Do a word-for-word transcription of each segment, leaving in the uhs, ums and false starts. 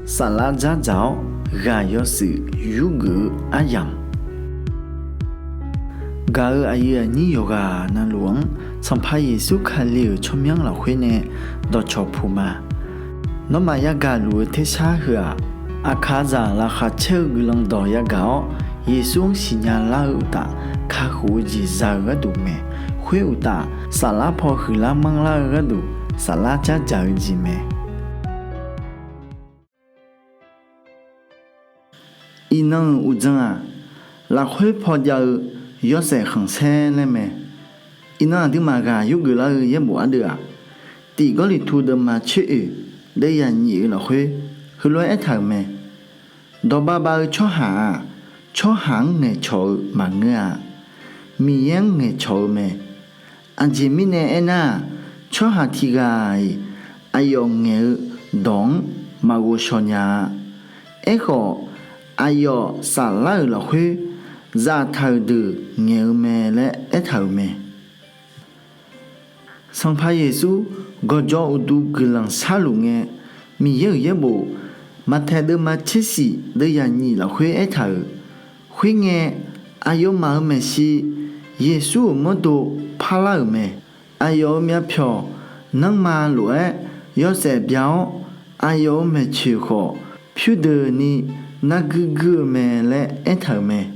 Saflar dzardzaq-awr ghaq yawshuif yurgeuf-eu aryamq, gaq-euq aqyuif aqnyir yawqghaq navluf-anr Sanqpaq Yeqsur Kali-euq tsawrmyanr lafkhoer nae dawqcawq puq ma. Nawmaf yagaq luf-eu tersar heu-aq, aqkaqzaq laqkhaq caer-eu guiqlanq dawq yagaq-awr, Yeqsur-anr siqnya lar-eu uqtaf, kakhof-eu jeq za-eu gharduq mae. Khoer uqtaf, saflar paw huiqlar manrlar-eu gharduq, saflar dzardzaq-eu jeq mae. Iqnan-euq uqdzan-aq, lafkhoer paw jav-eu yawshaef khanqsaer laer mae. Iqnan aqduimaf ghaq yurgeuf lar-eu yaerbof ardeuv-aq, Tiq Gawrliqtu deuvma tser oeq, deuvyaq nyif-eu lafkhoer heulof-aer aertaq-euq mae. Dawqbav bav-eu tsawrhaq-aq, tsawrhaq-anr ngaeqcawq-eu maqngeur-a. Miqyaer-anr ngaeqcawq-eu mae. Aqjeq mirnae aernar-aq, tsawrhaq tiqghaq-iq aqyawf ngaeq-eu dawq-anr maqghovshaw nya-a. Aerkhawf, aqyawf saflar-euq lafkhoer zaftaq-euq deuq ngaeq-eu mae laer aertaq-euq mae. Sanqpaq Yeqsur gawqjawq uqduq guiqlanq sharluf ngae, Miqyaer-euq yaerbof Maqtaeq deuvma tser shif deuvyaq nyif lafkhoer aertaq-euq, khoerngae, aqyawfmaf-euq maeqshi Yeqsur-euq mawrdo parlar-euq mae. Aqyawf-euq myavpyawq nanrma lof-aer yawshaef bya-awr, aqyawf-euq maeqtsoeq khawf pyurdeuqni narguir guir-eu mae laer aertaq-euq mae.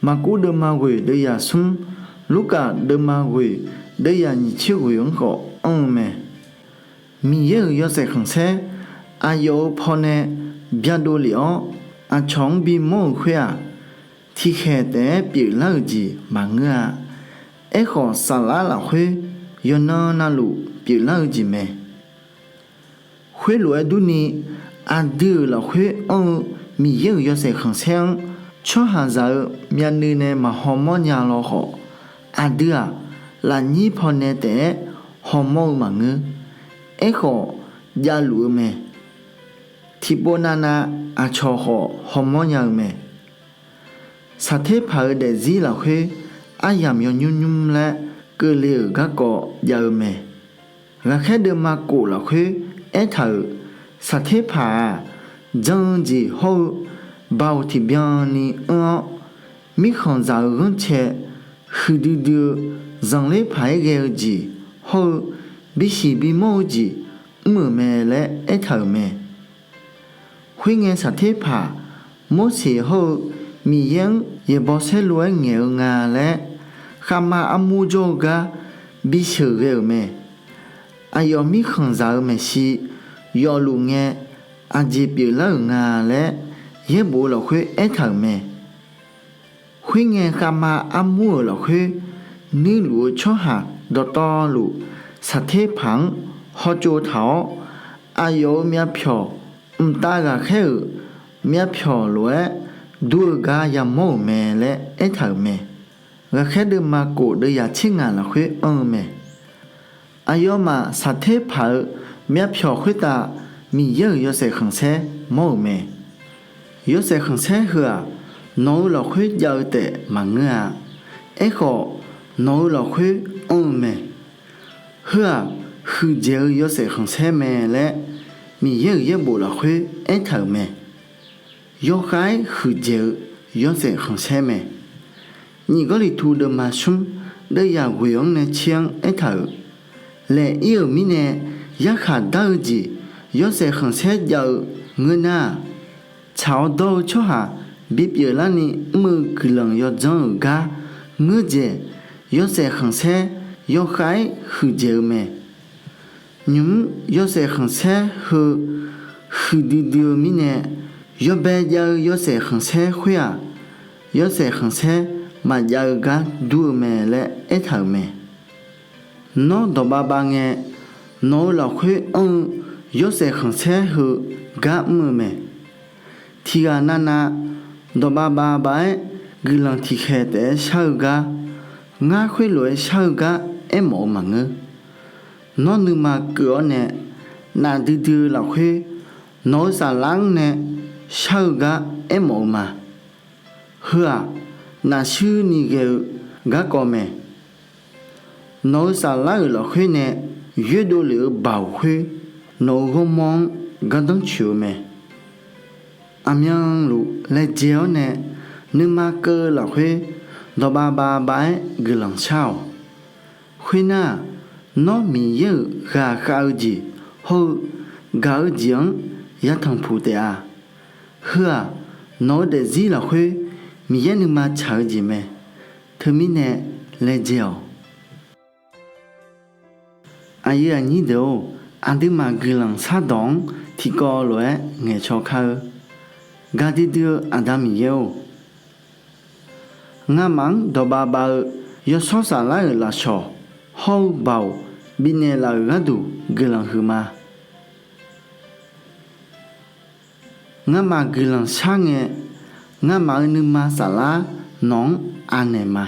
Maqkuv deuvma ghoeq deuvyaq smr, Lurkaf deuvma ghoeq deuvyaq nyiq tser ghoeq-anr khawf anr-eu mae. Miqyaer-euq yawshaef khanqsaer aqyawf-euq pawnae byadov lef-awr, aqcawq-anr bimawr-euq khoer-aq, tiqkhaeq taef-aer pyeuflar-euq jeq maqngeur-a. Aerkhawf, saflar lafkhoer yawqnan navluf pyeuflar-eu jeq mae. Khoerlof-aer durni, aqdui-euq lafkhoer anr-eu Miqyaer-euq yawshaef khanqsaer-anr tsawrhaqzaq-eu myavnuiv nae maqhaw mawrnya lawkhawf, aqdui-aq, lafnyir pawnae taef-aer hawmawr-eu maqngeur. Aerkhawf, javluf-eu mae. Tiqpov navnav aqcawq khawf hawmawr nya-eu mae. Saqterpaq-euq daefzir lafkhoer aryamq yawnymr nymr laer keuvle-euq garkawv jav-eu mae. Ghaqkhaer deuvma kof lafkhoer aertaq-euq, Saqterpaq-aq, jan-eu jeq hawr-eu baoq tiqbyan ni anr-awr, mirkhanqzaq-euq ghanrcae huiqdui dui-eu zanqler paq-aer ghae-eu jeq hawr-eu bisiq bimawr-eu jeq mr-euq mae laer aertaq-euq mae. Khoerngae, Saqterpaq, Morseq hawr-eu Miqyaer-anr yaeqbawq saerlu-aer ngaeq-eu nga laer, khavma armur jawr-eu gar bisheuq ghae-euq mae. Aqyawf mirkhanqzaq-euq maeqshi yawfluf ngae, aqjeq pyeuflar-euq nga laer yaerbof-eu lafkhoer aertaq-euq mae. Khoerngae, khavma armur-euq lafkhoer nuirluf-eu tsawrhaq dawqtawvluf Saqterpaq-anr hawtsov taq-awr, aqyawf-euq myavpyawq mqtav ghaqkhaer-euq myavpyawq lof-aer dur-eu gar yamawr-euq mae laer aertaq-euq mae. Ghaqkhaer deuvma kof deuvyaq tser ngaq lafkhoer anr-eu mae. Aqyawfmaf Saqterpaq-eu myavpyawq khoertav Miqyaer-euq yawshaef khanqsaer mawr-euq mae. Yawshaef khanqsaer heu-aq, nawq-eu lafkhoer jav-eu taef maqngeur-a. Aerkhawf, nawq-eu lafkhoer anr-eu mae. Heu-aq, huiqdzaeq-eu yawshaef khanqsaer mae laer Miqyaer-euq yaerbof lafkhoer aertaq-euq mae. Yawkhav-aer huiqdzaeq-eu yawshaef khanqsaer mae. Nyiq Gawrliqtu deuvma smr deuvyaq ghoeq-anr nae tser-anr aertaq-euq, laeq-ir-euq mirnae yarkhaq dar-eu jeq yawshaef khanqsaer jav-eu ngeur nar-aq, tsaq-awr dawr-eu tsawrhaq bipyeuf larni mr-eu guiqlanq yawdzanr-euq gar ngeur dzaeq yawshaef khanqsaer yawkhav-aer huiqdzaeq-eu mae. Nymq-mr yawshaef khanqsaer heu huiqdui dui-eu mirnae, yawbae jav-eu yawshaef khanqsaer khoer-aq, yawshaef khanqsaer maqjav-eu gar dur-eu mae laer aertaq-euq mae. Nawr dawqbav bav ngae, nawq-eu lafkhoer anr-eu yawshaef khanqsaer heu gar mr-eu mae. Tiqghaq navnav dawqbav bav bav-aer guiqlanq tiqkhaeq taef-aer shar-eu gar, ngar khoerlof-aer shar-eu gar aermawf-eu maqngeur. Nawr nuima keuv-awr nae nafdui dui-eu lafkhoer, nawq-eu saflar-anr nae shar-eu gar aermawf-eu ma. Heu-aq, nafshuir ni ghae-eu garkawv mae. Nawq-eu saflar-euq lafkhoer nae yoerdov lef-eu baoq khoer, nawq-eu ghawrmawr-anr gardanr tsoeq-eu mae. Aqmyanluf laejae-awr nae nuima keuv-eu lafkhoer dawqbav bavbav-aer guiqlanq shar-awq. Khoernar-aq, nawr Miqyaer-euq ghaqkhav-eu jeq hawr-eu gaq-eu jeq-anr yatanq puq taef-a. Heu-aq, nawq-eu daefzir lafkhoer Miqyaer nuima tsaq-eu jeq mae. Teumirnae laejae-awq. Aqyuif aqnyir deuq-or, aqduimaf guiqlanq shardawq-anr tiqkawv lof-aer ngaeqcaw kar-eu. Gaqdui dui-eu Aqda Miqyaer-or, ngamaf-anr dawqbav bav-eu Yawshawr Saflar-euq lafsawq hawr-eu Baoq bifnaeq laf-euq gharduq guiqlanq huiqma. Ngamaf guiqlanq shar ngae, ngamaf-eu nuima saflar nawq-anr anaeq ma.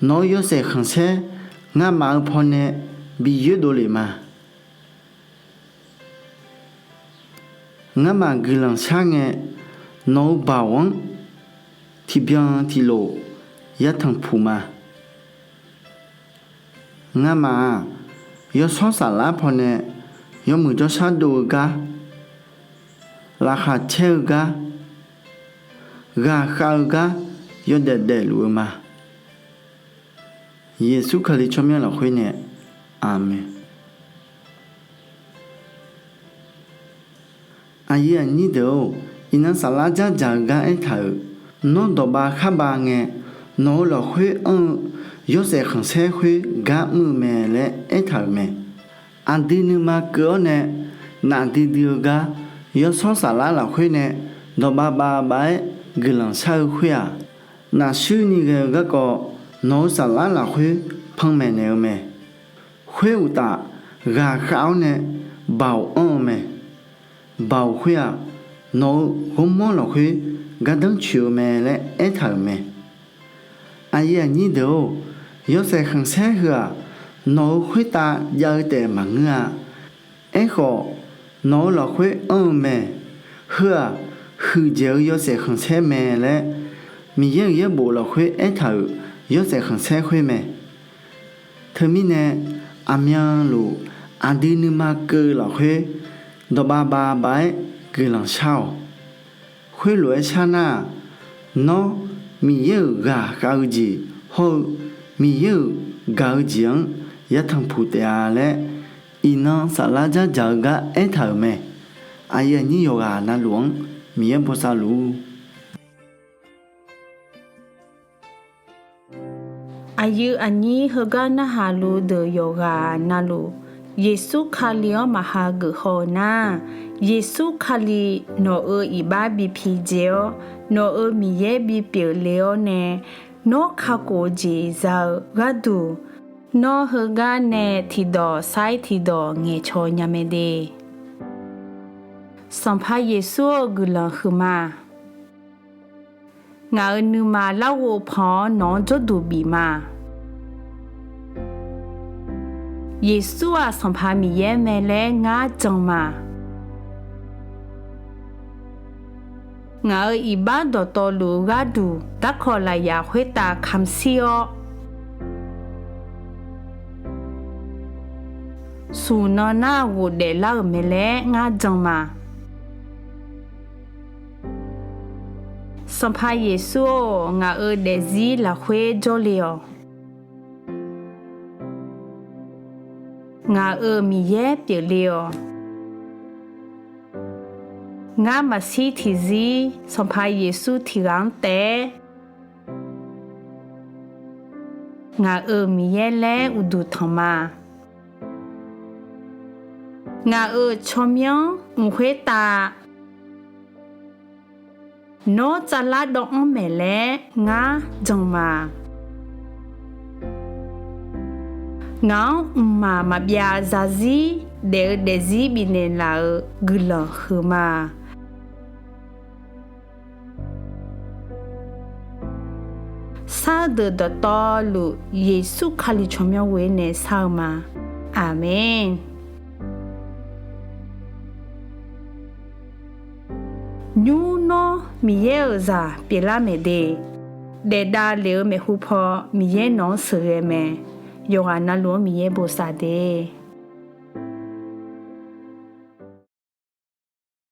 Nawq-eu yawshaef khanqsaer ngamaf-eu pawnae bi yoerdov lef ma. Ngamaf guiqlanq shar ngae, nawq-eu Baoq-anr tiqbyan tiqlof yatanq puq ma. Ngamaf-aq, Yawshawr Saflar pawnae yawmuiq jawrshar dov-eu gar, laqkhaq caer-eu gar, ghaqkhav-eu gar yawdaef daefluf-eu ma. Yeqsur Kali tsawrmyanr lafkhoer nae, Aqmeq. Aqyuif aqnyir deuq-or, iqnan saflar dzardzaq-eu gar aertaq-euq, nawr dawqbav kharbav ngae, nawq-eu lafkhoer anr-eu yawshaef khanqsaer khoer gar mr-eu mae laer aertaq-euq mae. Aqdui nuima keuv-awr nae nafdui dui-eu gar, Yawshawr Saflar lafkhoer nae dawqbav bavbav-aer guiqlanq shar-eu khoer-aq, nafshuir ni ghae-eu garkawv nawq-eu saflar lafkhoer panmaeq naeq-eu mae. Khoeruqtaf, ghaqkhav-awr nae Baoq anr-eu mae. Baoq khoer-aq, nawq-eu ghawrmawr lafkhoer gardanr coeq-eu mae laer aertaq-euq mae. Aqyuif aqnyir deuq-or, yawshaef khanqsaer heu-aq, nawq-eu khoertav jav-eu taef maqngeur-a. Aerkhawf, nawq-eu lafkhoer anr-eu mae. Heu-aq, huiqdzaeq-eu yawshaef khanqsaer mae laer, Miqyaer-euq yaerbof lafkhoer aertaq-euq yawshaef khanqsaer khoer mae. Teumirnae, aqmyanluf aqdui nuima keuv-eu lafkhoer dawqbav bavbav-aer guiqlanq shar-awq. Khoerlof-aer shar nar-aq, nawr Miqyaer-euq ghaqkhav-eu jeq hawr-eu Miqyaer-euq gaq-eu jeq-anr yatanq puq taef-a laer, iqnan saflar dzardzaq-eu gar aertaq-euq mae. Aqyuif aqnyir yawqghaq navluf-anr Miqyaer bosav luf-ur. Aqyuif aqnyir heugar narhaq luf deuq yawqghaq navluf, Yeqsur Kali-anr maqha geuf haw-eu nar, Yeqsur Kali nawq-euq iqbax bi pidzae-awr, nawq-euq Miqyaer bipyeuf le-awr nae, nawr kakhof-eu jeq za-eu gharduq, nawr heugar nae tiqdawq sair tiqdawq ngaeqcawq nya mae de. Sanqpaq Yeqsur-eu guiqlanq huiqma. Ngaq-euq nuima larghov pan-awr nawq-anr jawrduq bif ma. Yeqsur-aq Sanqpaq Miqyaer mae laer ngar jan ma. Ngaq-euq iqbax dawqtawvluf-eu gharduq darkawq lafyaq khoertav kamq shir-awr, smq nan nar ghofdaef lar-euq mae laer ngar jan ma. Sanqpaq Yeqsur-or, ngaq-euq daefzir lafkhoer jawrle-awq. Ngaq-euq Miqyaer pyeufle-awq. Ngar maqshir tiqzir Sanqpaq Yeqsur tiqghaq-anr taef-aer ngaq-euq Miqyaer laer uqduq tanq ma. Ngaq-euq tsawrmyanr mq khoertav nawr tsavlar dawvanr maeq laer ngar jan ma. Ngaq-anr mqmaq maqbyav zarzir daef-eu daefzir bifnaeq laf-euq guiqlanq huiqma. Sar-eu deuq dawqtawvluf Yeqsur Kali tsawrmyanr ghoer nae sar-eu ma. Aqmeq. Nymr nawr Miqyaer-euq zaq pyeuflar maeq de. Daefdav lef-eu maeqhu paw Miqyaer nawq-anr sheuqghae mae. Yawqghaq navluf-anr Miqyaer bosav de.